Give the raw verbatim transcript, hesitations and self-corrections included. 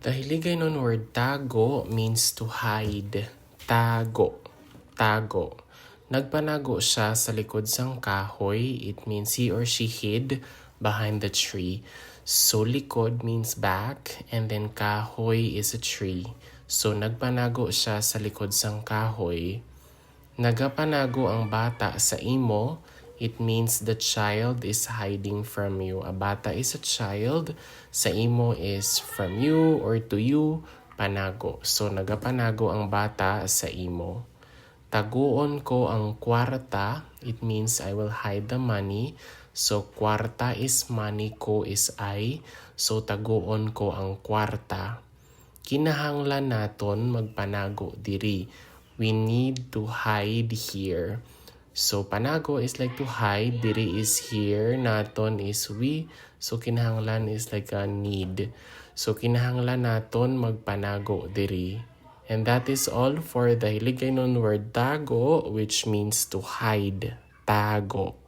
The Hiligaynon word tago means to hide. Tago. Tago. Nagpanago siya sa likod sang kahoy. It means he or she hid behind the tree. So likod means back, and then kahoy is a tree. So nagpanago siya sa likod sang kahoy. Nagapanago ang bata sa imo. It means the child is hiding from you. A bata is a child. Sa imo is from you or to you. Panago. So, nagapanago ang bata sa imo. Taguon ko ang kwarta. It means I will hide the money. So, kwarta is money, ko is I. So, taguon ko ang kwarta. Kinahanglan naton magpanago diri. We need to hide here. So, panago is like to hide, diri is here, naton is we. So, kinahanglan is like a need. So, kinahanglan naton magpanago diri. And that is all for the Hiligaynon word tago, which means to hide. Tago.